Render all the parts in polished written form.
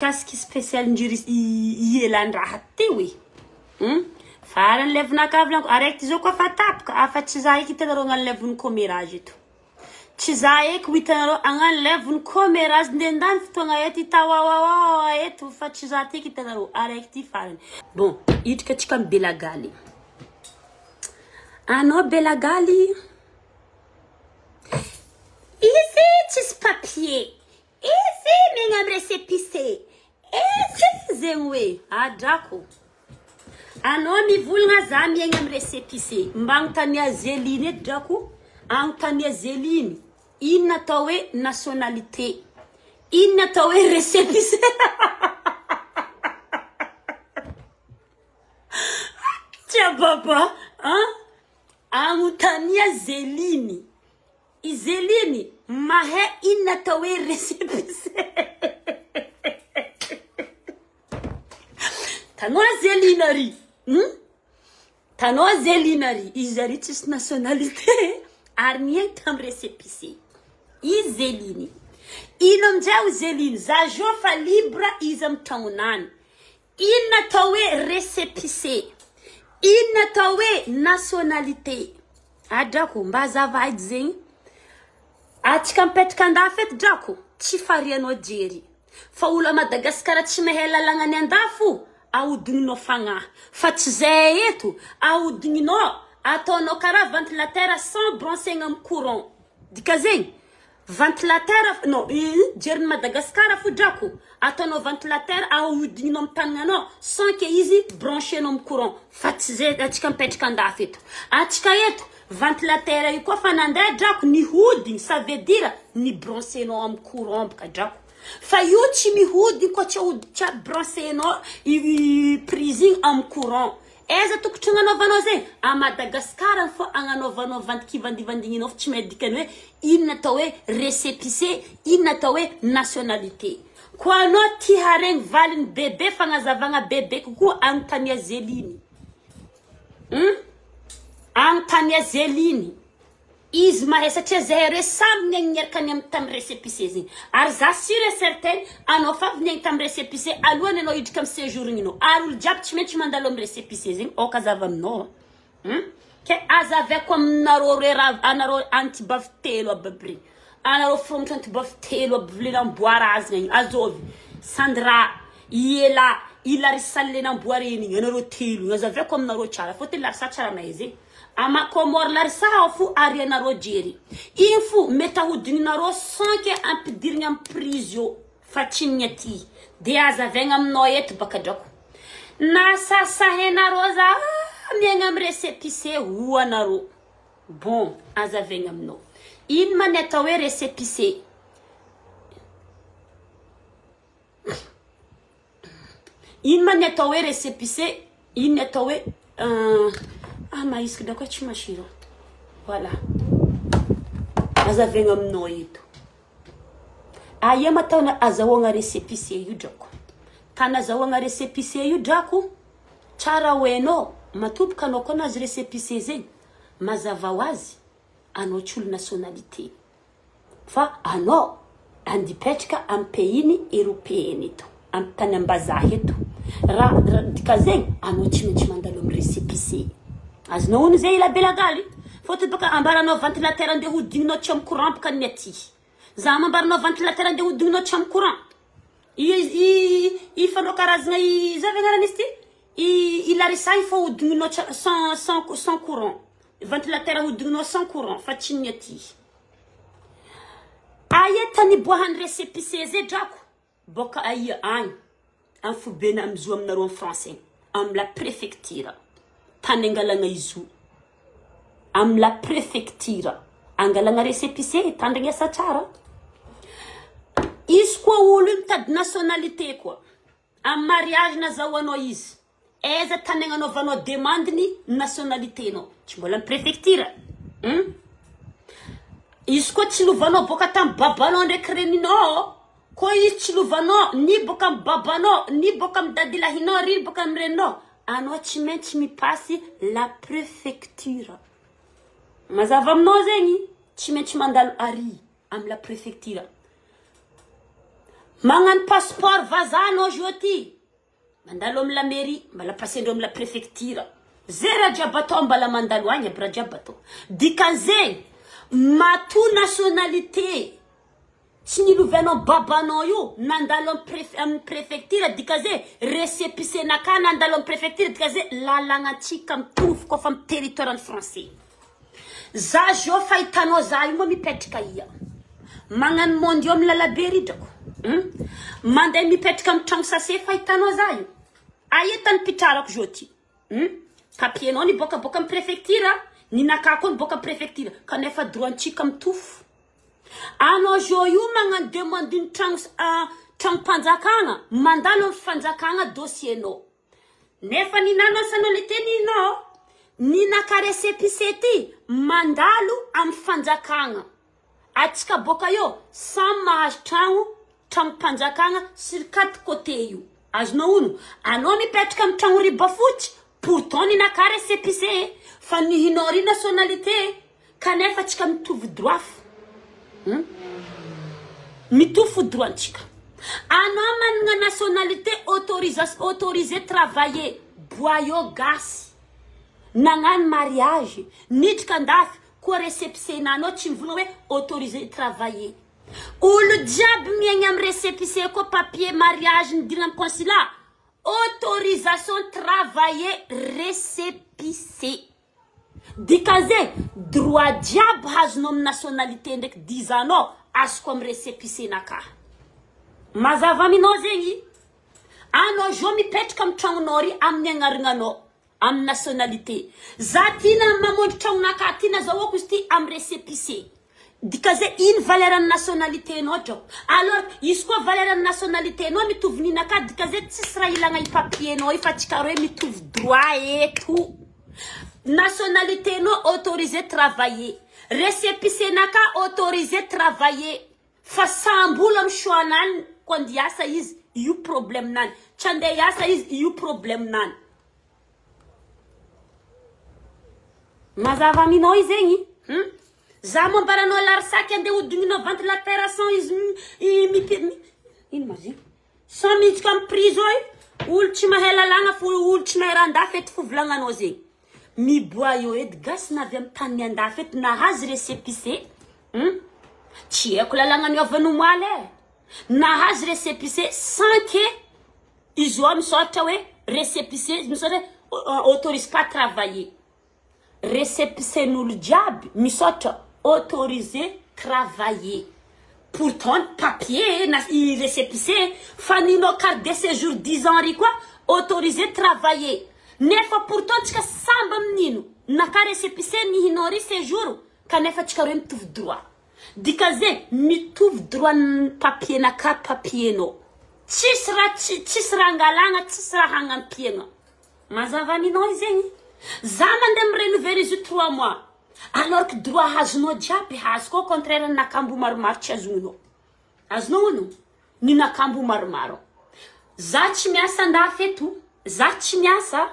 Mikasiky spécial ndry ielan-draha teo e. Farany levinaka volaniko araiky ty zao koa fa tapaka afa tsy za eky hitanareo agnano levon'ny commérage eto. Tsy za eky ho hitanareo agnano levon'ny commérage ndeha ndany fotoagna eto itawawawa eto fa tsy za ty eky hitanareo araiky ty farany. Bon, hidrika atsika amy Belagaly. Anao Belagaly, izy tsisy papier. Izy miaigna amy récépissé. Izy zegny hoe adrako. Anao mivolagna za miaigna amy récépissé. Mba agnontania Zeline eto drako. Agnontania Zeline. Inona atao hoe nationalité? Inona atao hoe récépissé? Tia baba, hein? Agnontania Zeline. I Zeliny mahay inona atao hoe récépissé. Tanao Zelina ry. Tanao Zelina ry. Izy ary tsisy nationalité ary niaigny tamin'ny récépissé. I Zeliny. Ino aminjay o Zeliny? Za jo fa libre izy amin'ny tragnonany. Inona atao hoe récépissé? Inona atao hoe nationalité? Adrako, mba hazava edy zegny. Atsika mipetraka andafy eto drako, tsy farianao jery. Fa olo a Madagasikara tsy mahay lalagna any andafy, ahodogninao fagnahy. Fa tsy zay eto, ahodogninao, ataonao karaha ventilateur sans branchegna amy courant. Dika zegny, Ventilateur non jerin'i Madagascar fo drako ataonao ventilateur ahodigninao amin'ny tanignanao sans que izy brancher-nao amin'ny courant fa tsy zay antsika mipetraka andafy eto antsika eto ventilateur io koa fa nandeha drako nihodigny ça veut dire ni-brancher-nao amin'ny courant boka drako fa io tsy mihodigny koa tsy ahody tsy brancher-nao i prise igny amin'ny courant. Aiza tokotry agnanaovanao zegny? A Madagascar fô agnanaovanao vandy kivandivandinginao fa tsy mahay dikany hoe inona atao hoe récépissé, inona atao hoe nationalité. Koa anao tia haregny valiny bebe fagnazavagna bebe kokoa agnontania Zeliny. Hum? Agnontania Zeliny. Izy mahay satria zahay reo samy niaigny niaraka ny tamy récépissé zegny. Ary za sur et certain anao fa avy niaigny tamy récépissé alohany anao hiditra amy séjour igny Ary olo jiaby tsy maintsy mandalo amy récépissé zegny aoka azava aminao. Ke azavaiko aminareo reo raha anareo antibavy telo aby aby regny. Anareo fromotra antibavy telo aby le namboara azy igny. Azovy Sandra, i Ela, i Larissa le namboareny igny anareo telo igny azavaiko aminareo tsara fôtony Larissa tsara mahay zegny. Ama Comore Larissa ao fo arianareo jery. Igny fo mety ahodinareo sans que ampidirigny amy prise io fa tsy ny aty. De azavaigna aminao eto baka drako. Nasasahenareo za miaigna amy récépissé ho anareo. Bon, azavaigna aminao. Ino ma ny atao hoe récépissé? Ino ma ny atao hoe récépissé? Ino ny atao hoe ah mahisika drako tsy masiro. Voilà. Azavaigna aminao eto. Aia ma tany azahoagna récépissé io drako? Tany azahoagna récépissé io drako, tsara ho hainao, matomboka anao koa nahazo récépissé zegny, mazava ho azy anao tsy olo nationalité. Fa anao andeha hipetraka amy pays-ny européen eto, amy tany ambazaha eto. Raha dika zegny anao tsy maintsy mandalo amy récépissé. Azonao ono zay ila belagaly? Fôtony bôka ambaranao ventilateur andeha hodigninao tsy amy courant bôka ny aty. Za mambaranao ventilateur andeha hodigninao tsy amy courant. I fanao karazagna i zava agnarany izy ty? I Larissa io fô hodigninao sans courant. Ventilateur hodigninao sans courant fa tsy ny aty. Aia tany iboahan'ny récépissé zay drako? Boka aia agny amy fobena amy zo aminareo amy français amy la préfecture tany angalagna izy io amy la préfecture angalagna récépissé tandrignesa tsara. Izy koa olo io mitady nationalité koa amy mariage nazahoanao izy aiza tany agnanaovanao demande ny nationalité nao tsy mbola amy préfecture. Izy koa tsy lovanao boka tamy babanao ndraiky reninao koa izy tsy lovanao ni boka amy babanao ni boka amy dadilahinao ry boka amy reninao anao tsy maintsy mipasy la préfecture. Mazava aminao zegny tsy maintsy mandalo ary amy la préfecture. Magnano passeport vazaha anao zao ty. Mandalo amy la mairie, mbala pasendreo amy la préfecture. Ze raha jiaby atao mbala mandalo agny aby raha jiaby atao. Dikan'izegny, matoa nationalité tsy nilovianao babanao io nandalo amy préfecture, dikan'izay récépissé-naka nandalo amy préfecture, dikan'izay lalàgnantsika mitovy koa fa amy territoire ny français. Za zao fahitanao za io moa mipetraka ia. Magnano mondio amy lalabe ridrako. Mandeha mipetraka amy tragno sase fahitanao za io. Aia tany pitrarako zao ty. Papier-nao niboakaboaka amy préfecture, ninaka koa niboaka amy préfecture, kanefa droit-ntsika mitovy. Anao zao io magnano demande ny tragno tragnom-panjakana, mandalo amy fanjakana dossier-nao. Nefa ninao nationalité ninao, ninaka récépissé ty mandalo amy fanjakana. Atsika boka eo samy mahazo tragno, tragnom-panjakana sur quatre côtés io. Azonao ono, anao mipetraka amy tragno riba fotsy, pourtant ninaka récépissé, fa nihinao ry nationalité, kanefa tsika mitovy droit. Mitovy droit ntsika. Anao manana nationalité autorisation, autorisé travailler, boyo gasy. Nagnano mariage, niditra andafy, koa récépissé-nanao tsy mivolagna hoe autorisé travailler. Olo jiaby miaigna amy récépissé koa papier mariage nidirana amy consulat, autorisation travailler récépissé. Dikan'izay droit jiaby hazonao amy nationalité ndraiky dizanao azoko amy récépissé-naka. Mazava aminao zegny. Anao zao mipetraka amy tragnonao ry amin'ny agnaragnanao amy nationalité. Za ty na mamondry tragnonaka ty nazahoako izy ty amy récépissé. Dikan'izay ino valeur ny nationalité nao drako. Alors izy koa valeur ny nationalité nao mitovy ninaka, dikan'izay tsisy raha ilagna i papier nao io fa tsika roe mitovy droit eto. Nationalité nao autorisé travailler, récépissé naka autorisé travailler. Fa sambola amy choix-nany ko andeha hiasa izy, io problème nany. Tsy andeha hiasa izy, io problème nany. Mazava aminao izy zegny? Za moa ambaranao larisaky andeha hodigninao ventilateur sans izy ino ma zegny? Sans miditra amy prison io, olo tsy mahay lalàgna fo olo tsy mahay raha andafy eto fo volagnanao zegny. Miboa eo edy gasy na avy amy tany andafy eto nahazo récépissé. Tsy haiko lalàgna niovany omaly e. Nahazo récépissé sans que izy io misoratra hoe récépissé, misoratra hoe autorise pas travailler. Récépissé-n'olo jiaby misoratra autorisé travailler. Pourtant papier na i récépissé fa ninao carte de séjour 10 ans ry koa autorisé travailler. Nefa pourtant tsika samby amin'ino naka récépissé nihinao ry séjour kanefa tsika roe mitovy droit. Dikan'izay mitovy droit ny papier naka papier nao. Tsisy raha tsisy raha angalagna, tsisy raha hagnampiagna. Mazava aminao izy zegny. Za mandeha mirenouveler izy io 3 mois. Alors que droit azonao jiaby azoko au contraire nakambo maromaro tsy azonao. Azonao ono? Ny nakambo maromaro. Za tsy miasa andafy eto. Za tsy miasa.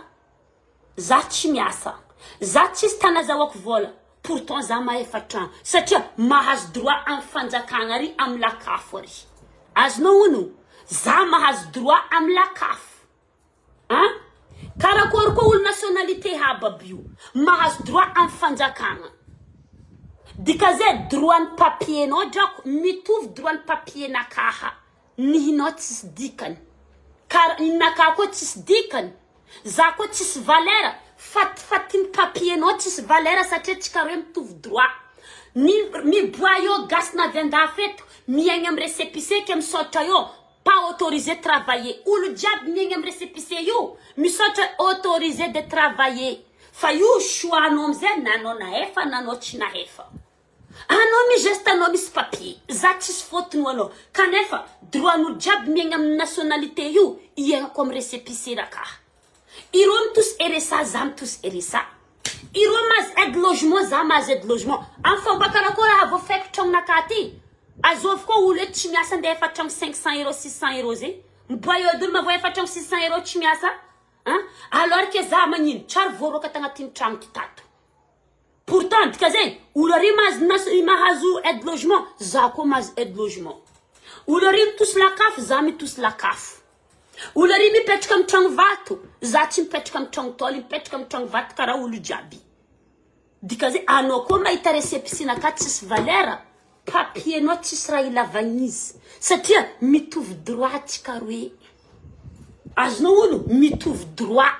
Za tsy miasa. Za tsisy tany azahoako vola. Pourtant za mahefa tragno. Satria mahazo droit amy fanjakana ary amy lakafo ary. Azonao ono? Za mahazo droit amy lakafo. Hein? Karakory koa olo nationalité haba aby io. Mahazo droit amy fanjakana. Dikan'izay droit ny papier nao drako mitovy droit ny papier nakaha. Nihinao tsisy dikany. Kar ninakaha koa tsisy dikany. Za koa tsisy valeur. Fatifaty ny papier nao tsisy valeur satria tsika roe mitovy droit. Ny miboa eo gasy na avy andafy eto miaigna amy récépissé ke misoratra eo pas autorisé travailler. Olo jiaby miaigna amy récépissé io misoratra autorisé de travailler. Fa io choix anao amizay nanao nahefa nanao tsy nahefa. Anao mi-geste anao misy papier. Za tsisy faute no anao. Kanefa droit n'olo jiaby miaigna amy nationalité io iaignako amy récépissé rakaha. Ireo mitosy RSA, za mitosy RSA. Ireo mahazo aide logement, za mahazo aide logement. Amy fomba karakory raha voafaiky tragnonakahy ty? Azovy koa olo eto tsy miasa andeha efa tragno 500 euros, 600 euros zegny. Miboa eo dolo mavoa efa tragno 600 euros tsy miasa. Hein? Alors que za magnino? Tsary voaroaka tagnatin'ny tragno ty tato. Pourtant dika zay, olo ary mahazo aide logement, za koa mahazo aide logement. Olo ary mitosy lakafo, za mitosy lakafo. Olo ary mipetraka amin'ny tragno vato, za tsy mipetraka amin'ny tragno tôly, mipetraka amin'ny tragno vato karaha olo jiaby. Dika zay anao koa mahita récépissé-naka tsisy valeur, papier-nao tsisy raha ilavagna izy satria mitovy droit tsika roe. Azonao olo mitovy droit.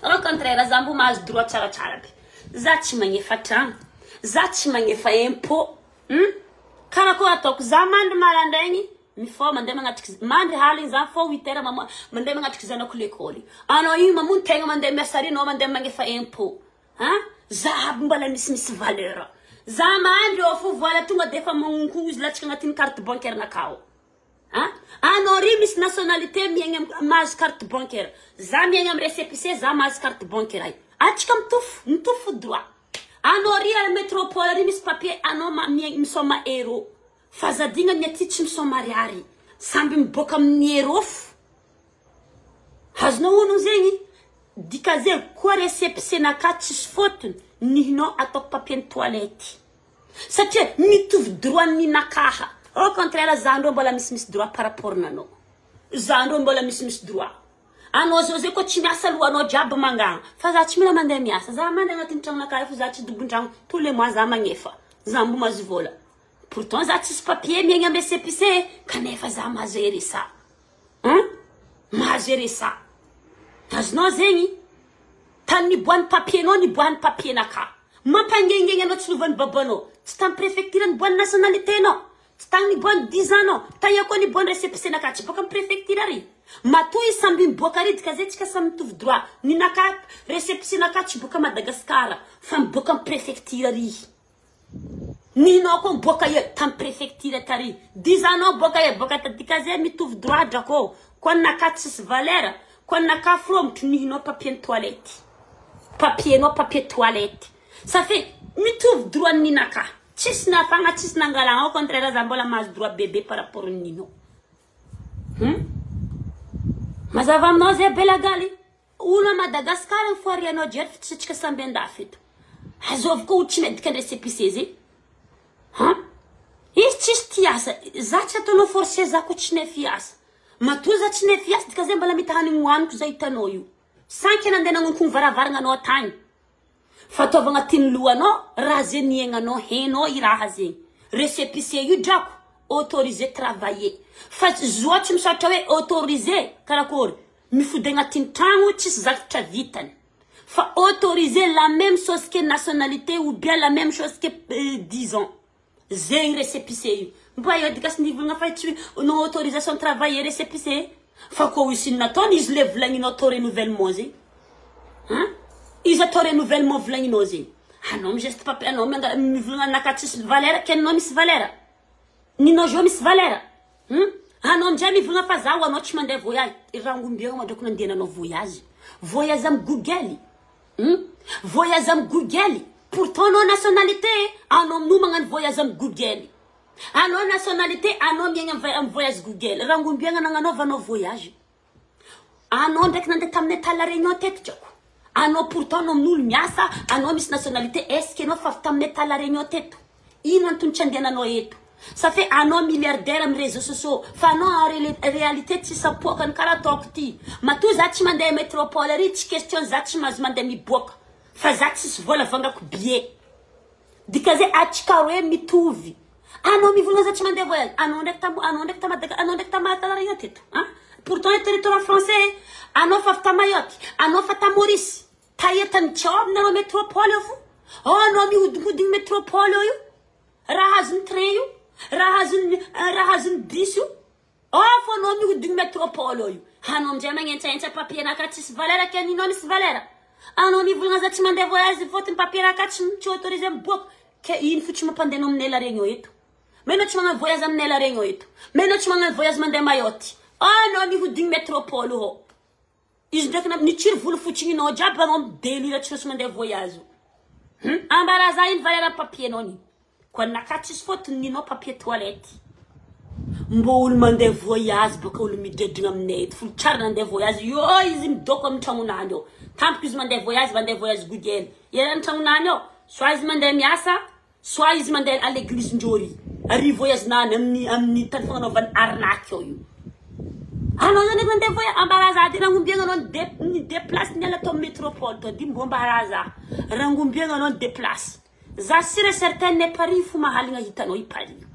Au contraire, za mbo mahazo droit tsaratsara be. Za tsy magnefa tragno, za tsy magnefa impôt. Karakory ataoko? Za mandry marandraigny mifô mandeha magnatriky, mandry haligny za fô 8 heures mama mandeha magnatriky zanako l'école. Anao igny mamono tegna mandeha miasa ary anao mandeha magnefa impôt. Hein? Za aby mbola misimisy valeur. Za mandry eo fo vola tonga de efa magnonkogno izy latsaka agnatin'ny carte bancaire nakao. Hein? Anao ry misy nationalité miaigna mahazo carte bancaire. Za miaigna amin'ny récépissé, za mahazo carte bancaire ay. Atsika mitovy droit. Anao ry à métropole ry misy papier, anao miaigna misoma euro. Fa zadigna ny aty tsy misoma ariary. Samby miboaka amin'ny euro fo. Azonao ono zegny? Dika zegny koa récépissé naka tsisy fotony, nihinao ataoko papier ny toilette. Satria mitovy droit ny nakaha. Au contraire, za ndrô mbola misimisy droit par rapport nanao. Za ndrô mbola misimisy droit. Anao zao zay koa tsy miasa alohanao jiaby mangana. Fa za tsy mila mandeha miasa. Za mandeha agnatin'ny tragnonakahy fo za tsy dobon-tragno. Tous les mois za magnefa. Za mbo mahazo vola. Pourtant za tsisy papier miaigna amin'ny récépissé, kanefa za mahazo RSA. Hein? Mahazo RSA. Azonao zegny? Tany niboahan'ny papier-nao, niboahan'ny papier-naka. Mampangengeny anao tsy novan'ny babanao. Tsy tany préfecture niboahan'ny nationalité-nao. Tsy tany niboahan'ny 10 ans-nao. Taia koa niboahan'ny récépissé-naka. Tsy boaka amin'ny préfecture ary. Matoa izy samby miboaka ary dika zay tsika samy mitovy droit. Ny naka récépissé-naka tsy boaka Madagasikara fa miboaka amin'ny préfecture ary. Ninao koa miboaka eo tamin'ny préfecture tary. 10 ans-nao boaka eo boaka tadika zay mitovy droit drako. Koa naka tsisy valeur, koa naka fromotro nihinao papier ny toilette. Papier-nao papier toilette. Ça fait mitovy droit ny ninaka. Tsisy nafagna, tsisy nangalagna. Au contraire, za mbola mahazo droit bébé par rapport ninao. Mazava aminao zay Belagaly? Olo a Madagasikara ny foarianao jery fa tsy atsika samby andafy eto. Azovy koa olo tsy miadika ny récépissé zay. Ha? Izy tsisy tia asa. Za tsy ataonao forcé, za koa tsy nefy asa. Matoa za tsy nefy asa dika zay mbola mita hanigny hohaniko zay hitanao io. Sanky nandeha nagnonkogno varavaragna anao tagny. Fa ataovy agnatin'ny lohanao raha zay niaignanao hainao i raha zegny. Récépissé io drako autorisé travailler. Fa zo tsy misaotra hoe autorisé karakory mifody agnatin'ny tragno tsisy zavatra vitany. Fa autorisé la même chose que nationalité ou bien la même chose que 10 ans. Zegny récépissé io. Mba eo dika sy nivolagna fa tsy non autorisation travailler récépissé. Fa koa isy nataony izy le volagninao atao renouvellement zegny. Hein? Izy atao renouvellement volagninao zegny. Anao migeste papier, anao mivolagna naka tsisy valeur, ke anao misy valeur. Ninao zao misy valeur. Anao amizay mivolagna fa zaho anao tsy mandeha voyage. Rangombiagna mandrako nandehananao voyage. Voyage amy Google. Voyage amy Google. Pourtant anao nationalité, anao amin'io magnano voyage amy Google. Anao nationalité, anao miaigna amy voyage Google. Rangombiagna nagnanaovanao voyage. Anao ndraiky nandeha tamin'ny État La Réunion teto drako. Anao pourtant anao amin'olo miasa, anao misy nationalité, est-ce que anao fa avy tamin'ny État La Réunion teto? Ino antony tsy andehananao eto? Ça fait anao milliardaire amy réseaux sociaux, fa anao en réalité tsy sapoakany karaha ataoko ty. Matoa za tsy mandeha métropole ary tsy question za tsy mahazo mandeha miboaka. Fa za tsisy vola vangako billet. Dika zay atsika roe mitovy. Anao mivolagna za tsy mandeha voyage. Anao ndraiky tam, anao ndraiky ta Madaga, anao ndraiky ta État La Réunion teto. Hein? Pourtant territoire français. Anao fa avy ta Mayotte, anao fa ta Maurice. Taia tany tsy ao aminareo métropole io fo. Oh, anao mihodinkodigny métropole io io. Raha azon'ny train io, raha azon'ny bus io. Oh, fo anao mihodigny métropole io. Anao amizay magnentsaentsa papier naka tsisy valeur ke ninao misy valeur. Anao mivolagna za tsy mandeha voyage fôtony papier naka tsy autorisé miboaka. Ke ino fo tsy mampandeha anao aminay La Réunion eto. Mais tsy magnano voyage aminay La Réunion eto. Mais tsy magnano voyage mandeha Mayotte. Anao mihodigny métropole io. Izy ndraiky nitsiry volo fotsy jiaby anao midélire tsy maintsy mandeha voyage. Ambaraza ino valeur papier nao niny. Koa naka tsisy fôtony ninao papier toilette. Mbo olo mandeha voyage baka olo midredrigna aminay eto. Folo tsara nandeha voyage. Io izy midoko amin'ny tragnonany ao. Tampoka izy mandeha voyage, mandeha voyage Google. Eran'ny tragnonany ao. Soit izy mandeha miasa, soit izy mandeha à l'église ndrôry. Ary voyage nany amin'ny amin'ny tany fagnanaovany arnaque ao io. Anao zany efa nandeha voyage ambaraza ty rangombiagna anao ni ni déplace niala tao métropole tao dimbo ambaraza. Rangombiagna anao ni déplace. Za sûr et certain ne Paris fo mahaligna hitanao i Paris.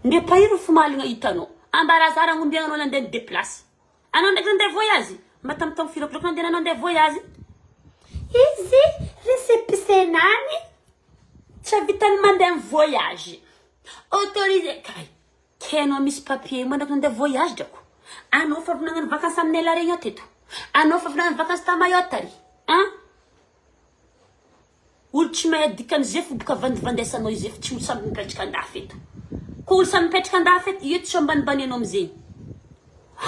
Ne Paris fo mahaligna hitanao. Ambaraza rangombiagna anao nandeha ni déplace. Anao ndraiky nandeha voyage? Mba tamin'ny taogno firy akory nandeha nandeha voyage? Izy récépissé-nany tsy ahavitany mandeha voyage. Autorisé kay. Ke anao misy papier mandraky nandeha voyage drako. Anao fa avy nagnano vacances aminay La Réunion teto. Anao fa avy nagnano vacances ta Mayotte ary. Hein? Olo tsy mahay dikan'izay fo boka vandivandesanao izay fa tsy olo samby mipetraka andafy eto. Ko olo samby mipetraka andafy eto, io tsy ambanimbany anao amizegny.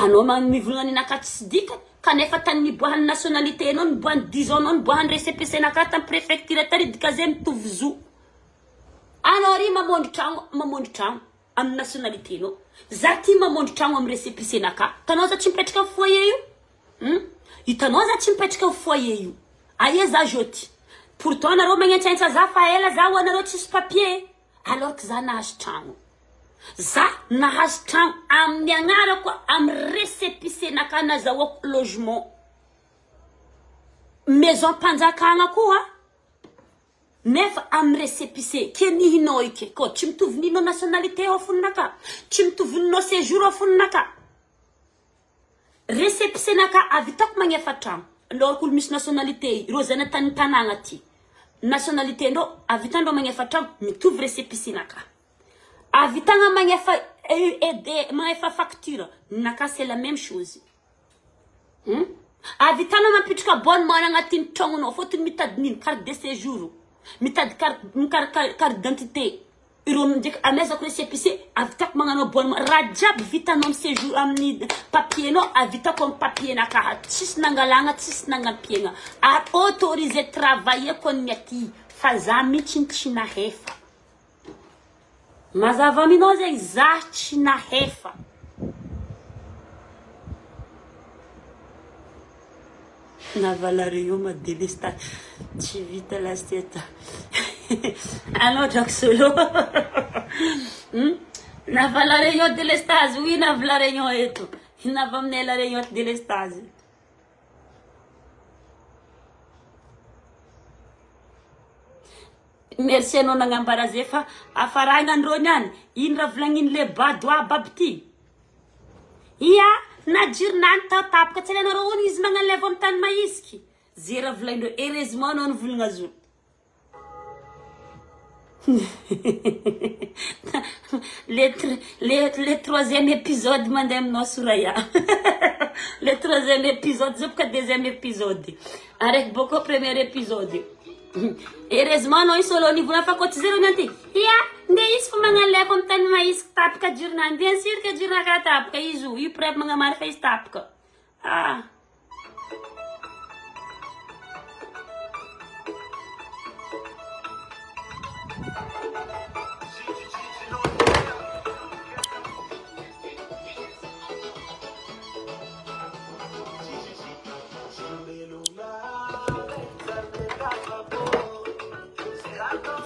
Anao mivolagna ninaka tsisy dikany, kanefa tany niboahan'ny nationalité anao, niboahan'ny 10 ans anao, niboahan'ny récépissé naka tamy préfecture tary dika zay mitovy zo. Anao ry mamondro tragno, mamondro tragno amin'ny nationalité anao. Za ty mamondro tragno amin'ny récépissé naka. Tanao za tsy mipetraka amin'ny foyer io. Hitanao za tsy mipetraka amin'ny foyer io. Aia za joty. Pourtant nareo magnentsaintsa za fa ela za ho anareo tsisy papier. Alors que za nahazo tragno. Za nahazo tragno amin'ny agnarako amin'ny récépissé naka nazahoako logement. Maison mpanjakagna koa. Nefa amin'ny récépissé ke nihinao ike ko tsy mitovy ninao nationalité ao foninaka, tsy mitovy ninao séjour ao foninaka. Récépissé naka avitako magnefa tragno. Alors olo misy nationalité ireo zanatany tanàgna ty. Nationalité ndreo avitandreo magnefa tragno mitovy récépissé naka. Avitagna magnefa magnefa facture naka c'est la même chose. Avitana mampitrika abonnement agnatin'ny tragnonao fôtony mitady nino carte de séjour, mitady carte d'identité. Ireo ndraiky amezako récépissé avitako magnano abonnement raha jiaby vitanao amin'ny séjour amin'ny papier nao avitako amin'ny papier nakaha tsisy nangalagna tsisy nagnampiagna ary autorisé travailler ko ny aty fa za mihitsy tsy nahefa. Mazava aminao zegny za tsy nahefa. Navala Réunion ma délestage tsy vita l'assiette. Anao drako solo. Navala Réunion délestage oui navala Réunion eto. Nava aminay la Réunion délestage. Merci anao nagnambara zay fa afaragna andreo niany. Ino raha volagniny le bado aby aby ty? Ia, na jironany tao tapaka tsy alainareo ony izy magnano levo amin'ny tany maisiky. Zay raha volagnindreo heureusement anao nivolagna zo. Le troisième épisode mandeha aminao Soraya. Le troisième épisode zao boka deuxième épisode. Araiky bôko premier épisode. Heureusement anao isolo nivolagna fa koa tsy zay reo nianty. Ia, ndeha izy fo magnano levo amin'ny tany maisiky tapaka jironany. Bien sûr que jironaka tapaka izy io. Io preuve magnamary fa izy tapaka. Ah.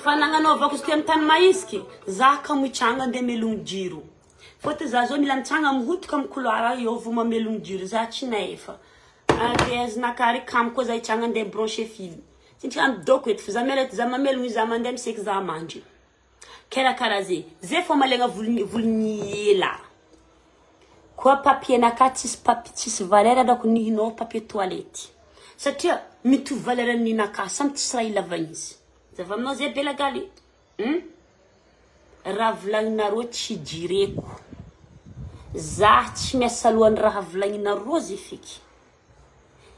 Fa nagnanaovako izy ty amin'ny tany maisiky, za kamo hitranga andeha melogno jiro. Fôtony za zao mila mitsanga mihotoka amin'ny couloir eo vao mamelogno jiro, za tsy nahefa. Abeazinakary kamo koa za hitranga andeha brancher fil. Tsy midoko eto fa za miala eto, za mamelogno izy, za mandeha miseky za mandry. Karakaraha zay. Zay fô malaigna volony ela. Koa papier naka tsisy papier, tsisy valeur alako nihinao papier toilette. Satria mitovy valeur amin'ny naka, samy tsisy raha ilavagna izy. Zava aminao zay belagaly. Raha volagninareo tsy jireko. Za tsy miasa alohan'ny raha volagninareo zay feky.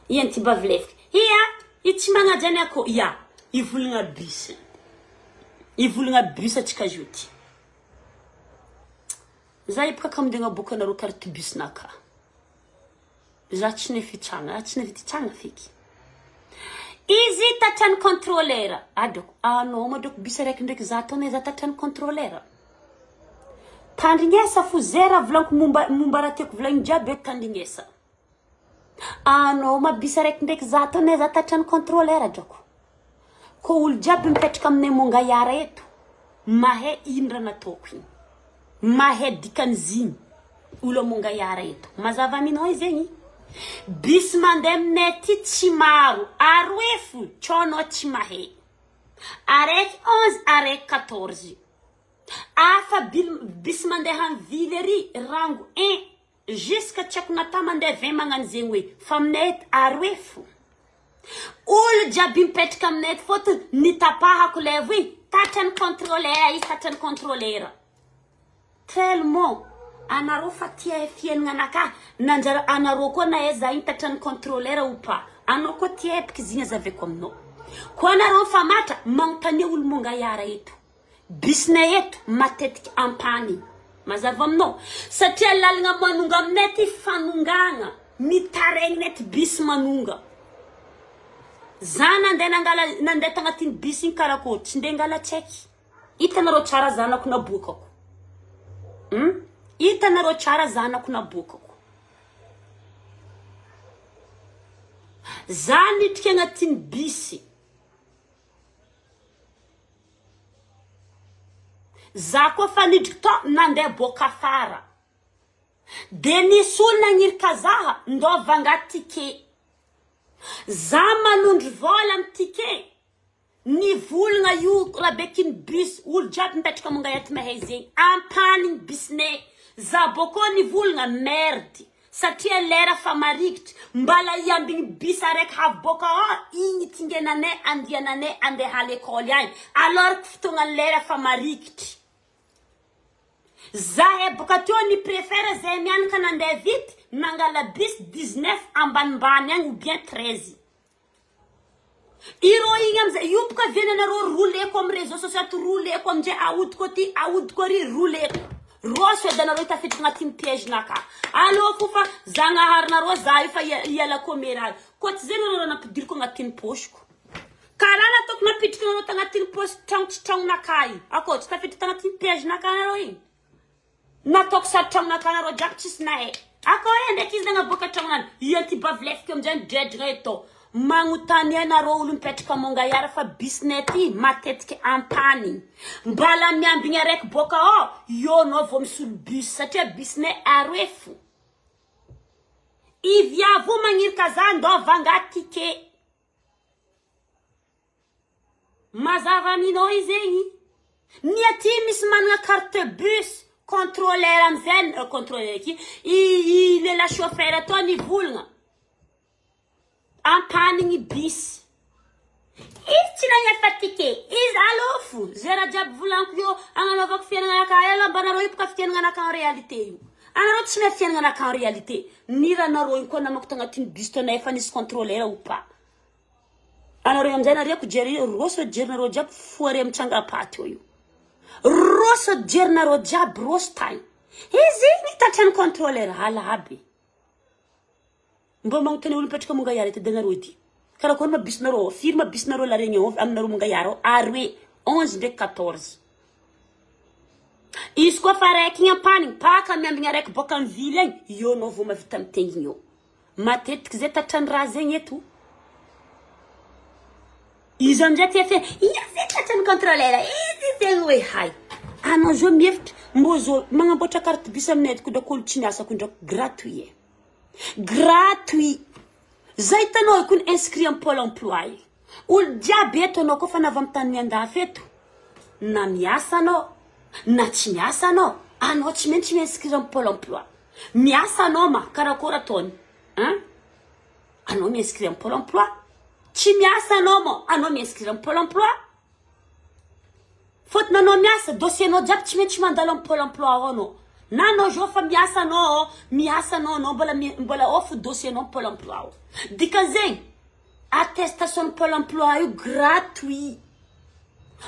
Ia ty mba vilefiky. Ia, i tsy magnaja ny akô. Ia, ivolagna bus. Ivolagna bus atsika zio ty. Za ipaka ka mindigna boka anareo carte bus naka. Za tsy nefitsagna, za tsy nefitsagna feky. Izy tatrany contrôleur. Adoko, anao madoko bus araiky ndraiky za atao za tatrany contrôleur. Tandrignesa fo zay raha volaniko momba raha tiako volagny jiaby eto tandrignesa. Anao ma bus araiky ndraiky za atao za tatrany contrôleur drako. Ko olo jiaby mipetraka aminay Mongayara eto, mahay ino raha nataoko igny. Mahay dikan'izigny olo Mongayara eto. Mazava aminao izegny? Bus mandeha aminay aty tsy maro, aroe fo, tsao anao tsy mahay. Araiky 11, araiky 14. Afa bus mandeha amin'ny ville ary rango 1 jusqu'à tsy haiko natao mandeha 20 magnano zegny hoe fa aminay eto aroe fo. Olo jiaby mipetraka aminay eto fôtony nitapahako levo igny tratran'ny contrôleur izy tratran'ny contrôleur. Tellement anareo fa tia fiaignananakahy nanjary anareo koa na aiza igny tratran'ny contrôleur ou pas anao koa tia epiky izy igny azavaiko aminao. Koa anareo mifamatra magnontania olo Mongayara eto. Bisinay eto matetiky ampany. Mazava aminao? Satria lalagna manonga aminay aty fanongagna, mitaraigna ty bus manonga. Za nandeha nangala nandeha tagnatin'ny bus igny karakôry, tsy ndeha ngala tsaiky. Hitanareo tsara zanako naboakako. Hitanareo tsara zanako naboakako. Za nidriky agnatin'ny bus. Za koa fa nidriky tao nandeha boaka afara. De nisy olo nagnirika zaha ndao vanga ticket. Za manondro vola amy ticket, nivolagna io rabekiny bus, olo jiaby mipetraka Mongayat mahay zegny, ampanigny bus-nay. Za bôkô nivolagna merde, satria lera fa marikitry, mbala hiambigny bus araiky avy bôka ao, igny tingenanay andiananay andeha à l'école agny, alors que fotoagna lera fa marikitry. Zahay boka teo ni préfère zahay mianaka nandeha vite nangala bus 19 ambanimbany agny ou bien 13. Ireo igny amizay io boka viananareo rouleko amy réseau social to rouleko amizay ahodiko aty ahodiko ary rouleko. Roso edy anareo tafiditra agnatin'ny piège naka. Alô fo fa zagnaharinareo za io fa hiala commérage. Koa tsy zay nareo nampidiriko agnatin'ny pocheko. Karaha nataoko nampidriky nareo tagnatin'ny poche tragno tsy tragnonakahy io. Akô tsy tafiditra tagnatin'ny piège naka anareo igny. Nataoko sary tragnonakahy anareo jiaby tsisy nahay. Akô e ndraiky izy nagnaboaka tragnonany. Ia ty bavy lefiko amizay midredrigna eto. Magnontany anareo olo mipetraka Mongayara fa business ty matetiky ampany. Mbala miambigny araiky boaka ao, io anao vao misolo bus satria business aroe fo. I viavy io magnirika za ndao vanga ticket. Mazava aminao izegny. Ny aty misy manana carte bus, contrôleur amizay, contrôleur ki, i lehilahy chauffeur atao nivolagna. Ampanigny bus. Izy tsy nagnefa ticket. Izy alô fo. Zay raha jiaby volaniko io agnanaovako fiaignananakahy aloha mba anareo io boka fiaignananakahy en réalité io. Anareo tsy mahay fiaignananakahy en réalité. Ny raha igny koa namako tagnatin'ny bus tao na efa nisy contrôleur ou pas. Anareo amizay nariako jery roso jerinareo jiaby foare mitsanga-paty eo io. Roso jerinareo jiaby roso tagny. Izy nitatran'ny contrôleur hala aby. Mba magnontany olo mipetraka Mongayara ety anareo ity. Karakory ma bus-nareo ao? Firy ma bus-nareo La Réunion aminareo Mongayara ao? Aroe, 11 ndraiky 14. Izy koa fa araiky igny ampanigny, paka miambigny araiky boaka amy ville agny, eo anao vao mahavita mitengigny eo. Matetiky zay tratran'ny raha zegny eto. Izy amizay ty efa ia zay tratran'ny contrôleur, izy zegny hoe hay. Anao zao mihevitra, mbô zao magnamboatra carte bus aminay eto ko ndraiky olo tsy miasa ko ndraiky gratuit e. Gratuit. Zay hitanao ko inscrit amy pôle emploi io. Olo jiaby eto anao koa fa navy amy tany miandafy eto, na miasa anao, na tsy miasa anao, anao tsy maintsy mi-inscrire amy pôle emploi. Miasa anao ma, karakory ataony? Hein? Anao mi-inscrire amy pôle emploi. Tsy miasa anao ma, anao mi-inscrire amy pôle emploi. Fôtony anao miasa, dossier anao jiaby tsy maintsy mandalo amy pôle emploi ao anao. Na anao zao fa miasa anao, miasa anao, anao mbola mbola ao fo dossier anao pôle emploi ao. Dikan'izegny, attestation pôle emploi io gratuit.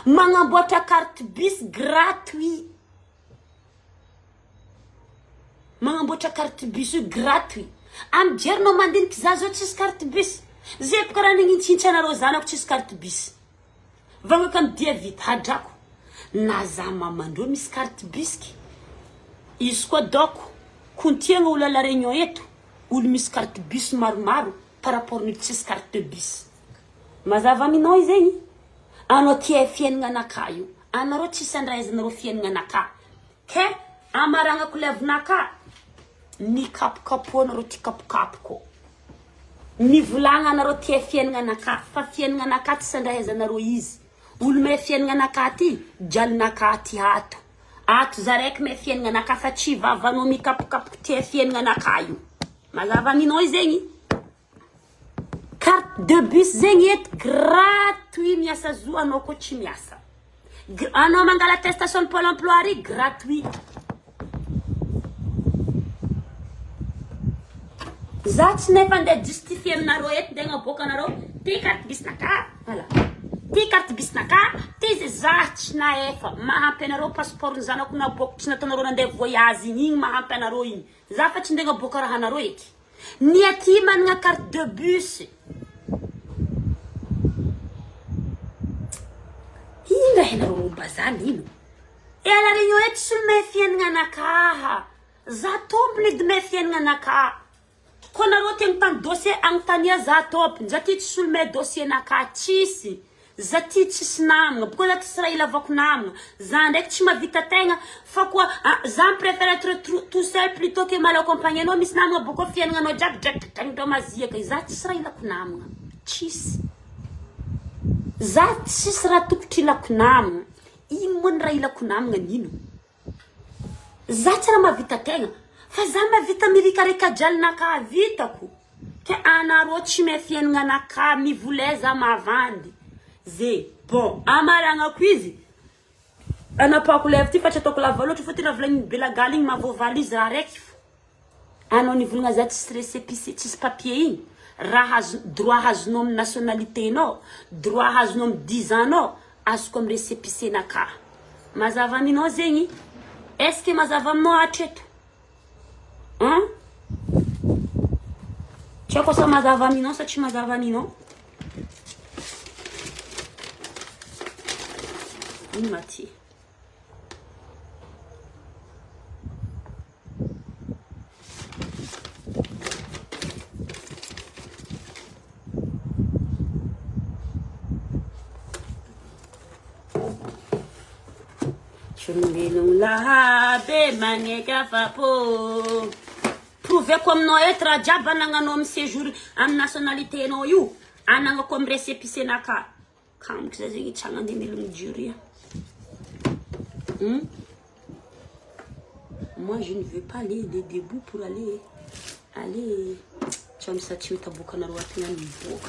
Magnamboatra carte bus gratuit. Magnamboatra carte bus io gratuit. Amy jerinao mandiniky za zao tsisy carte bus. Zay boka raha nagnintsitsy anareo zanako tsisy carte bus. Vahoaka amy dia vita hadrako. Na za mamandreo misy carte bus ki. Izy koa doko kontiagna olo à La Réunion eto, olo misy carte bus maromaro par rapport ny tsisy carte bus. Mazava aminao izegny? Anao tia fiaignananakahy io. Anareo tsisy andraizanareo fiaignananakahy. Ke. Amaragnako levinaka, nikapokapohanareo ty kapokapoko. Nivolagna anareo tia fiaignananaka, fa fiaignananaka tsy sandrahezanareo izy. Olo mahay fiaignananaka ty, jalinaka ty ato. Ato za raiky mahay fiaignananaka fa tsy vavanao mikapokapoka tia fiaignananaka io. Mazava aminao zegny? Carte de bus zegny eto gratuit miasa zo anao koa tsy miasa. Anao mangala attestation de pôle emploi ary gratuit. Za tsy nefa andeha justifier aminareo eto ndeha agnaboaka anareo ty carte bus naka voilà. Ty carte bus naka ty ze za tsy nahefa mahampy anareo passeport ny zanako naboako tsy nataonareo nandeha voyage igny igny mahampy anareo igny. Za fa tsy ndeha agnaboaka raha anareo eky. Ny aty manana carte de bus. Ino raha hainareo momba zany ino? E à la réunion eto tsy mahay fiaignananakaha. Za tompony edy mahay fiaignananakaha. Koa nareo te hanontany dossier agnontania za tompony. Za ty tsy olo mahay dossier nakahy tsisy. Za ty tsisy namagna, boko za tsisy raha ilavako namagna, za ndraiky tsy mahavita tegna fa koa za mi-prefere être tout seul plutot que mal accompagné anao misy namagna boko fiaignananao jiaby drakidrakidrakindrao maziaka, za tsisy raha ilako namagna, tsisy, za tsisy raha tokotry ilako namagna, ino moa ny raha ilako namagna nino, za tsy raha mahavita tegna fa za mahavita mirikarika jalinakahy vitako. Ke anareo tsy mahay fiaignananakahy mivoleza mavandy ze bon amaragnako izy anapahako lèvre ty fa tsy ataoko lava loatra fa ty raha volagniny belagaly igny mahavoavaly izy raha raiky fo anao nivolagna za tsisy récépissé tsisy papier igny raha azo droit azonao amy nationalité nao droit azonao amy 10 ans nao azoko amy récépissé nakahy mazava aminao zegny est ce que mazava aminao hatreto Hein? Tsy haiko asa mazava aminao sa tsy mazava aminao. Ino ma ty? Olombelogno lahabe magneky afapo. Prouveko aminao eto raha jiaby anagnanao amin'ny séjour amin'ny nationalité nao io, anagnako amin'ny récépissé naka. Kamiko za zegny tsy hagnandeha melogno jiro ia. Moi je ne veux pas aller de debout pour aller aller tsy amisa tsy mety aboaka anareo ato ihany miboaka.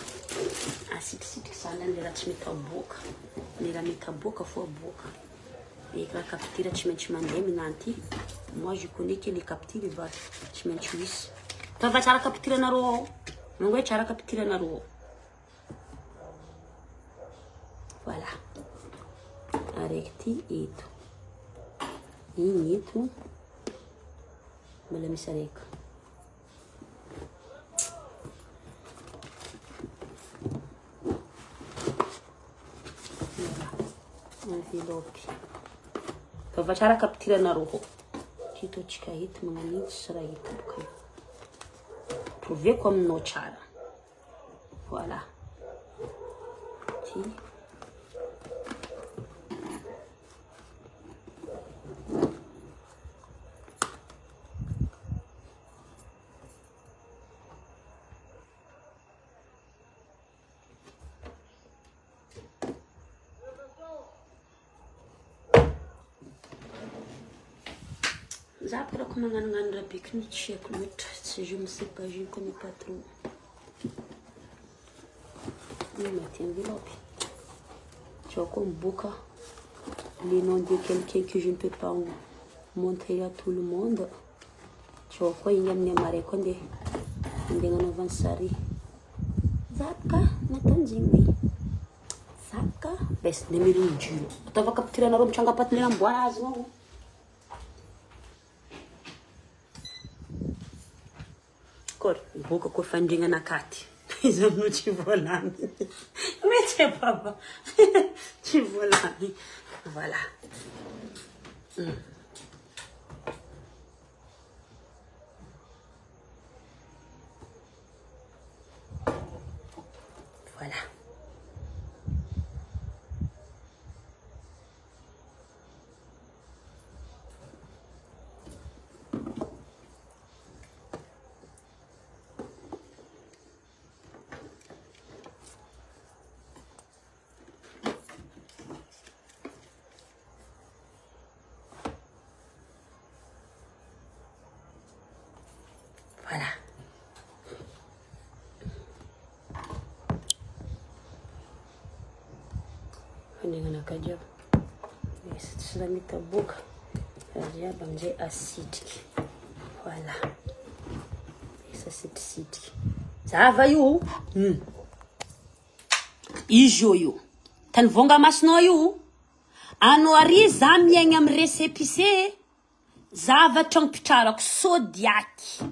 Asitrisitriky zany le raha tsy mety aboaka. Le raha mety aboaka fo aboaka. Et raha capture tsy maintsy mandeha mignano ty. Moi je connais que les captures va tsy maintsy misy. Fa tsara capture anareo ao. Mango hoe tsara capture anareo ao. Voilà. Araiky ty eto. Igny eto. Mbola misy araiky. Enveloppe. Fa tsara capture anareo ao. Ty ataontsika eto magnano iny tsisy raha hita boka io. Prouveko aminao tsara. Voilà. Ty. Za parako magnanognano raha beky ny tsy haiko loatra, tsy je ne sais pas, je ne connais pas trop. Ino ma ty enveloppe? Tu vois comme boka les noms de quelqu'un que je ne peux pas montrer à tout le monde. Tu vois quoi igny amin'ny amaray koa andeha andeha agnanaovany sary. Zapka nataonjigny hoe zapka bes ndeha melogno jiro. Ataova capture anareo mitranga patin'le amboara azy ao. Kory boka koa fandrignana akaty. Izy aminao tsy voalany. Mety baba. Tsy voalany. Voilà. Voilà. Fandriagnanakahy jiaby. Misy tsy raha mitaboaka. Raha jiaby amin'izay asitriky. Voilà. Misy asitrisitriky. Zava io. Izy io io. Tany vonga masonao io. Anao ary za miaigna amin'ny récépissé. Zavatra ampitrarako sodiaky.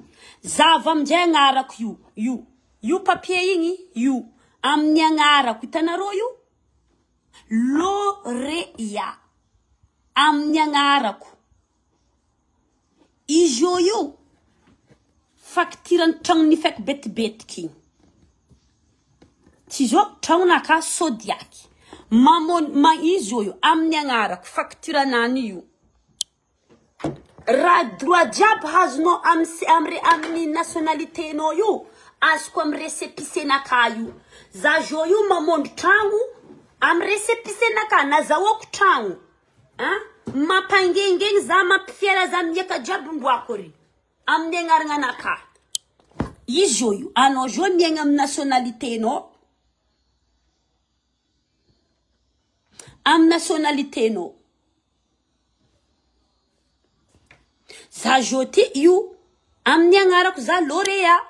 Zava amin'izay agnarako io. Io. Io papier igny io. Amin'ny agnarako. Hitanareo io? Lorea. Amin'ny agnarako. Izy io io. Faktiran'ny tragno nifaiko betibetiky. Tsy zao tragnonaka sodiaky. Mamon ma izy io io amin'ny agnarako faktiranany io. Raha droit jiaby hazonao amin'ny amin'ny nationalité-nao io azoko amin'ny récépissé-naka io. Za zo io mamondro tragno amin'ny récépissé-naka nazahoako tragno. Hein? Mampangengeny za mampifiera za miaka jiaby mboako ry. Amin'ny agnaragnanaka. Izy io io anao zo miaigna amin'ny nationalité-nao. Amin'ny nationalité-nao. Za zo ty io amin'ny agnarako za lauréat.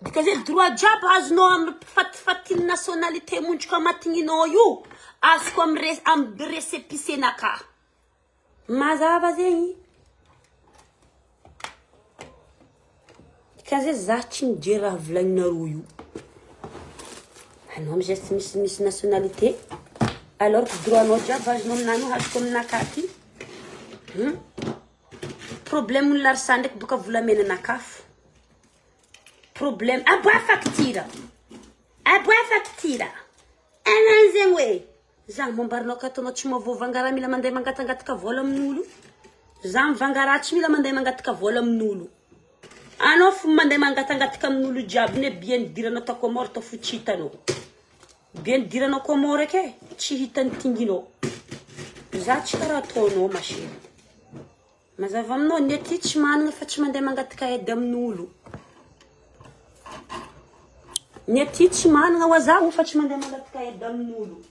Dika zay droit jiaby azonao amin'ny fatifatiny nationalité mondrika matigninao io azoko amin'ny amin'ny récépissé-naka. Mazava zegny. Dika zay za tsy mijery raha volagninareo io. Anao amizay tsy misy misy nationalité alors que droit anao jiaby azonao aminany io azoko aminaka ty. Problème ny larsa ndraiky boka volamena nakafo. Problème aboa facture. Aboa facture. Anany zegny hoe za mombarinao ka ataonao tsy mahavoavanga mila mandeha mangatangataka vola amin'olo. Za mivanga raha tsy mila mandeha mangataka vola amin'olo. Anao fo mandeha mangatangataka amin'olo jiaby ne bien nidiranao ta Comore ta fo tsy hitanao. Bien nidiranao Comore ke tsy hitany tinginao. Za tsy karaha ataonao ma chérie. Mazava aminao ny aty tsy manana fa tsy mandeha mangataka aide amin'olo. Ny aty tsy manana ho zaho fa tsy mandeha mangataka aide amin'olo.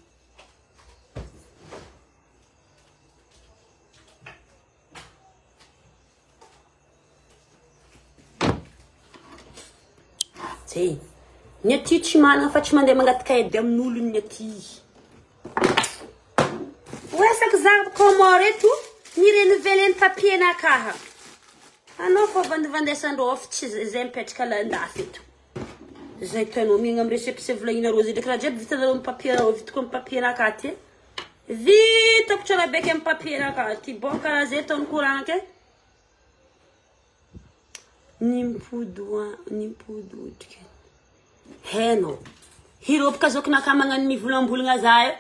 Zay. Ny aty tsy manana fa tsy mandeha mangataka aide amin'olo ny aty. Hoesako za Comore eto ny renouveler ny papier nakaha. Anao fa vandivandesandreo fa tsy zay mipetraka landafy eto. Zay hitanao miaigna amin'ny récépissé volagninareo zay ndraiky raha jiaby vitanareo amin'ny papier vitako amin'ny papier nakaha ty. Vitako tsara beky amin'ny papier nakaha ty. Bon karaha zay ataony courant ke. Nimpody otrika. Hainao. Hiroboka zokinaka magnano mivolambolagna za io.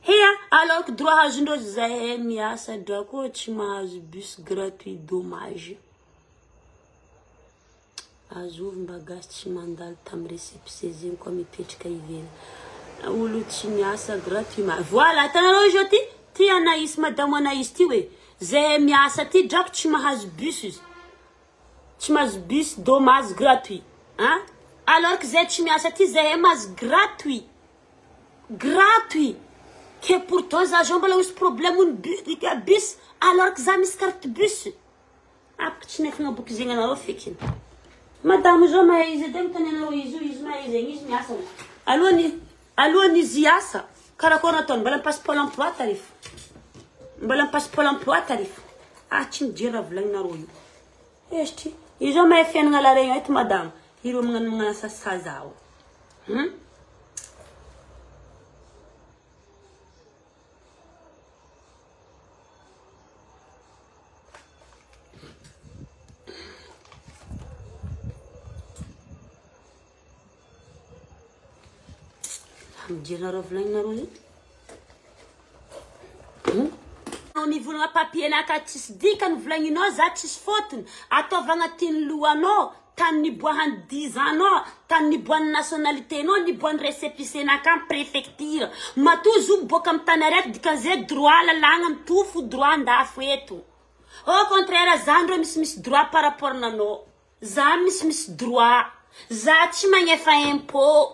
Hea, alors que droit azondreo zahay miasa drako tsy mahazo bus gratuit dommage. Azovy mba gasy tsy mandalo tamin'ny récépissé zegny koa mipetraka ivelany. Olo tsy miasa gratuit ma. Voilà, hitanareo izy io ty? Ty Anaïs, madame Anaïs ty hoe zahay miasa ty drako tsy mahazo bus izy. Tsy mahazo bus dommage gratuit. Hein? Alors que zahay tsy miasa ty zahay mahazo gratuit. Gratuit. Que pourtant za zao mbola misy problème ny bus alors que za misy carte bus. Apaka tsy nefagna boky zegny anareo fekiny. Madame zao mahay izy edy mitany anareo izy io izy mahay zegny izy miasa. Alohany izy hiasa karakory nataony mbola mipasse pôle emploi tarif. Mbola mipasse pôle emploi tarif. Ah tsy mijery raha volagninareo io. Estry izy zao mahay fiainana la Réunion eto madame. Ireo magnano magnano sasaza ao. Mijery volagninareo io. Mivolagna papier naka tsisy dikany volagninao za tsisy fôtony. Ataovy agnatin'ny lohanao tany niboahan'ny 10 anao, tany niboahan'ny nationalité-nao, niboahan'ny récépissé naka amin'ny préfecture. Matoa izy io miboaka amin'ny tany araiky dikan'izay droit lalàgna mitovy droit andafo eto. Au contraire za ndreo misimisy droit par rapport nanao. Za misimisy droit. Za tsy magnefa impôt.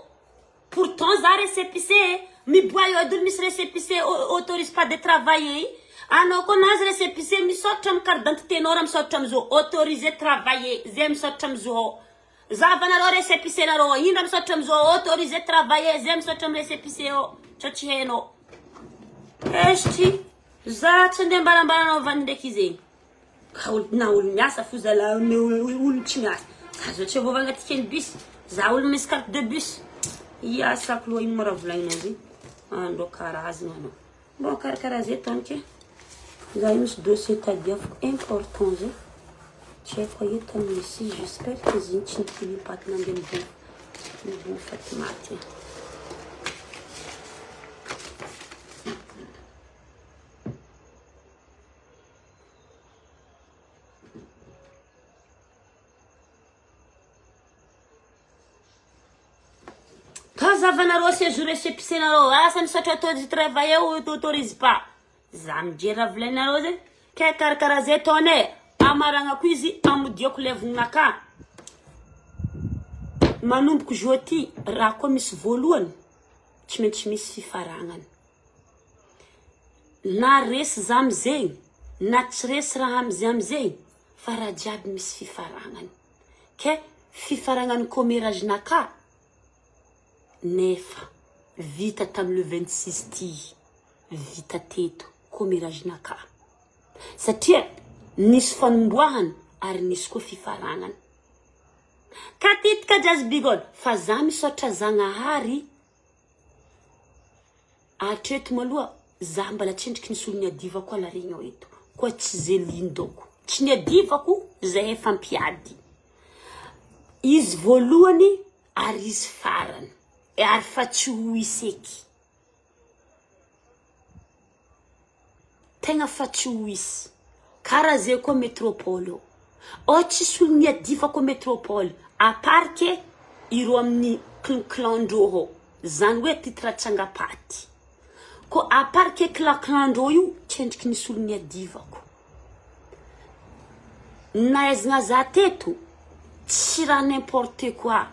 Pourtant za récépissé. Miboa eo edy olo misy récépissé autorise pas de travailler. Anao koa nahazo récépissé misaotra amy carte d'identité nao raha misaotra amizao autorisé travailler zay misaotra amizao. Zahavanareo récépissé nareo ino raha misaotra amizao autorisé travailler zay misaotra amy récépissé ao. Sao tsy hainao. Estry za tsy andeha ambarambaranao vandy ndraiky izy egny. Ka olo na olo miasa fo zala olo tsy miasa. Za zao tsy avao agnaty kely bus. Za olo misy carte de bus. Ia sako loha ino ma raha volagninao zegny. Andreo karazagna anao. Bon karakaraha zay ataony ke. Za io misy dossier tadiaviko important zay. Tsy haiko aia tany misy izy. J'espère que izy igny tsy nifilipaty nandeha niboa fatimaty. Tazavanareo séjour récépissé nareo asa misaotra autorise travailler ou autorise pas. Za mijery raha volaninareo zay. Ke karakaraha zay ataony e. Amaragnako izy amodiako levonaka. Manomboko jour ty raha koa misy voalohany tsy maintsy misy fifaragnana. Na resy za amizegny na tsy resy raha amizay amizegny fa raha jiaby misy fifaragnany. Ke fifaragnany commérage-naka nefa vita tamy le 26 ty vita teto commérage-naka. Satria nisy fanomboahana ary nisy koa fifaragnana. Katitika Jazz Bigol fa za misaotra Zagnahary atreto maloha za mbala tsendriky nisy olo niadivako ala regny ao eto. Koa tsy zelindoko. Tsy niadivako zay efa mpiady. Izy voalohany ary izy farany. Ary fa tsy ho iseky. Tegna fa tsy ho isy. Karaha zay koa métropole io. Ao tsisy olo niadivako métropole. À part ke ireo amin'ny clan-clan-dreo ao. Zany hoe titre tsangapaty. Ko à part ke clan-clan-dreo io, tsendriky nisy olo niadivako. Nahaizana za teto, tsy raha n'importe quoi.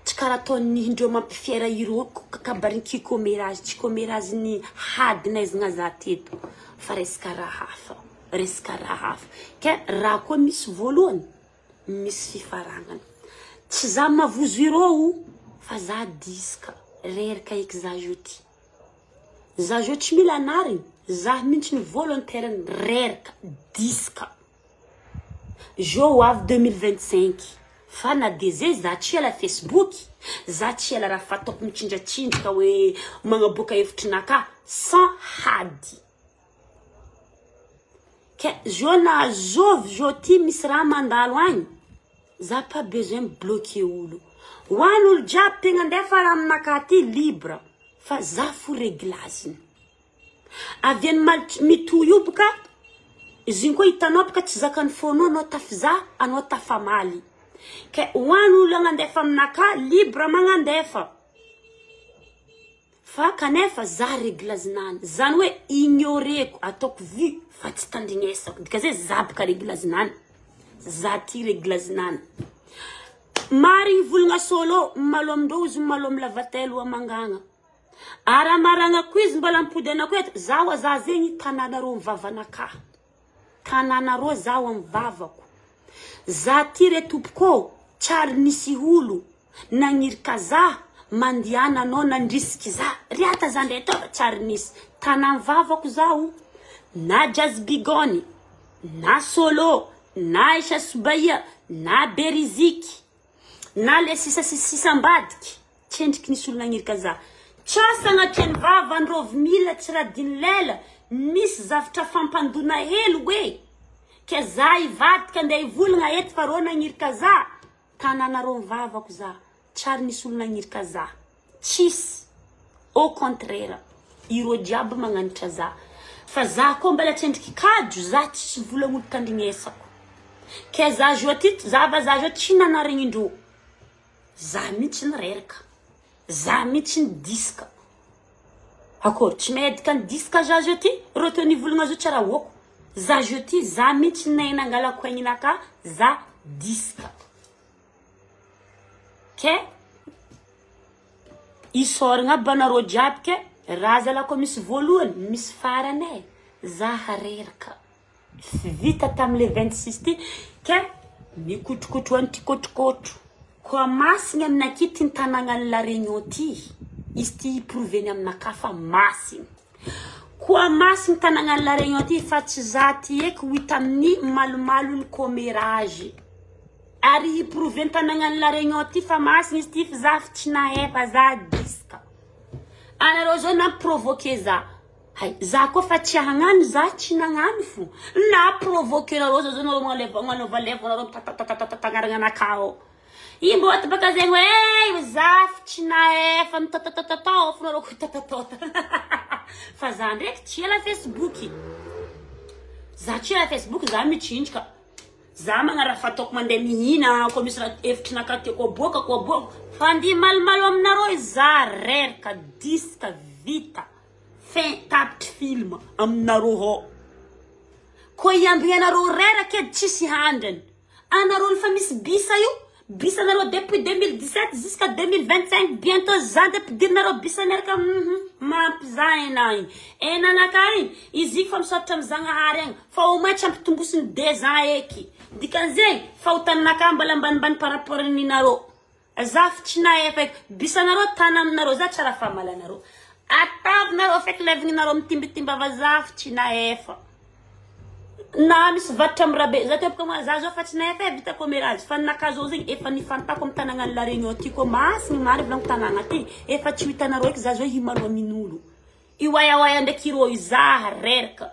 Tsy karaha ataon'ny indreo mampifiera ireo kabarinky commérage, tsy commérage ny hady nahaizana za teto. Fa resaka raha hafa, resaka raha hafa. Ke raha koa misy voalohany, misy fifaragnana. Tsy za mavozo ireo, fa za diska, reraka eky za zio ty. Za zio tsy mila anariny, za mihitsy ny volontaire reraka, diska. Jo ho avy 2025. Fa na de zay za tsy ela Facebook, za tsy ela raha fataoko mitsindratsindrika hoe magnaboaka hevitrinaka sans hady. Ke zo na zovy zo ty misy raha mandalo agny, za pas besoin bloquer olo. Ho an'ny olo jiaby tegna andefa raha aminakahy ty libre, fa za fo réglage-ny. Avy any mitohy io boka, izy igny koa hitanao boka tsy zakan'ny fonao anao tafiza, anao tafamaly. Ke ho an'ny olo agnandefa aminakahy libre magnandefa. Fa kanefa za réglage-nany. Zany hoe ignoreko, ataoko vu fa tsy tandrignesako. Dika zay za boka réglage-nany. Za ty réglage-nany. Marigny volagna solo, malo amindreo izy malo amy lavatelo amangagna. Ary amaragnako izy mbola ampody anako eto. Zaho za zegny tanànareo mivavanakahy. Tanànareo zaho amy vavako. Za ty re tompoko, tsary nisy olo nagnirika za, mandiana anao nandrisiky za. Riata za ndray tao tsary nisy. Tanà mivavako zaho, na Jazz Bigony, na Solo, na Aisha Soubahia, na Beriziky, na le sisa sisa ambadiky. Tsendriky nisy olo nagnirika za. Tsasa agnatin'ny vava androvy mila tsy raha diny lela, misy zavatra fampandona hely hoe. Ke za ivadika andeha hivolagna eto fa rô nagnirika za. Tanànareo mivavako za. Tsary nisy olo nagnirika za. Tsisy. Au contraire, ireo jiaby magnanitra za. Fa za koa mbala tsendriky kajo, za tsisy volagn'olo tandrignesako. Ke za zo ty, za va za zo tsy nanarignindreo. Za mihitsy nireraka. Za mihitsy ny diska. Akory tsy maedika ny diska za zo ty, reo teo nivolagna zo tsy raha hoako. Za zo ty, za mihitsy nahay nangalako aigninaka, za diska. Ke isaoragna aby anareo jiaby ke Raha zalahy koa misy voalohany, misy farany e. Za reraka. Vita tamin'le 26 ty ke mikotrokotro an'ity kotrokotro. Koa masigny aminakỳ ty ny tanàgnan'i La Réunion ty. Izy ty hiprouveny aminakahy fa masigny. Koa masigny tanàgnan'i La Réunion ty fa tsy za ty eky ho hita amin'ny malomalon'ny commérage. Ary hiprouver ny tanàgnan'i La Réunion ty fa masigny izy ty fa za fa tsy nahefa za diska. Anareo zao nampiprovoquer za. Hay, za koa fa tsy hagnano za tsy nagnano fo. Na provoquer-nareo zao zao nareo magnaleva magnanaova nareo mitatatatatatanarana anakahy ao. Io mbô ato baka zegny hoe za fa tsy nahefa mitatatatao fo nareo ko tatatatao. Fa za ndraiky tsy ela Facebook. Za tsy ela Facebook za mitsinjaka. Za magnano raha fataoko mandeha mihina koa misy raha hevitrinakahy tiako aboaka ko aboaka. Fa andeha malomalo aminareo za reraka diska vita. Fin tapitry film aminareo ao. Koa hiambigny anareo reraka edy tsisy handrany. Anareo efa misy bisa io, bisa anareo depuis 2017 jusqu'à 2025 bientôt za ndeha ampidirinareo bisa miaraka mampizaha ena igny. Enanakahy igny, izy igny fa misaotra amy Zagnahary agny fa au moins tsy ampitombosiny 2 ans eky. Dikan'izegny fahotaninakahy mbola ambanimbany par rapport ninareo. Za fa tsy nahefa eky. Bisanareo tana aminareo, za tsara famalanareo. Atavinareo feky levignareo mitimbitimba fa za fa tsy nahefa. Na misy vatatra amy rabe, za teo boka za zao fa tsy nahefa e vita commérage fa ninakahy zao zegny efa nifantako amy tanàgnan'i La Réunion ty koa masigny mary volagno tanàgna ty efa tsy ho hitanareo eky za zao himalo amin'olo. Ioaiaoaia ndraiky irô io za reraka.